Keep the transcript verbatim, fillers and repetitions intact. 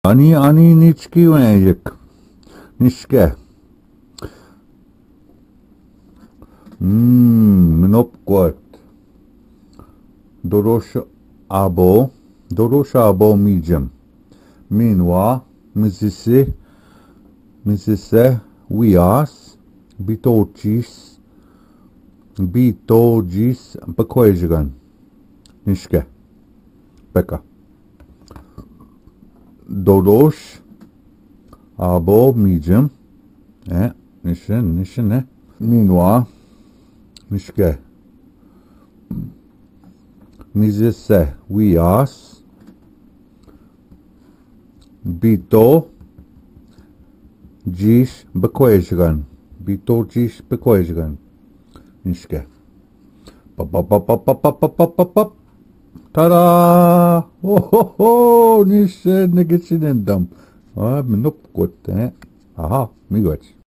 Ani, ani nichki wen yek. Nishke. Hmm, minopkot. Dorosh abo, dorosh abo mijim. Minwa, mizisi, mizise, wias, bitochis, bitochis, bekoejigan. Nishke. Peka. Dorosh abo mijim. E, nishin, nishin, e. Minwa, nishke. Mizise, wias. Bitochis, bekoejigan. Bitochis, bekoejigan. Nishke. Pap, pap, pap, pap. Tada! Ohoho! Nishe negesinendam. Ah, minopkot, e. Aha, migoch.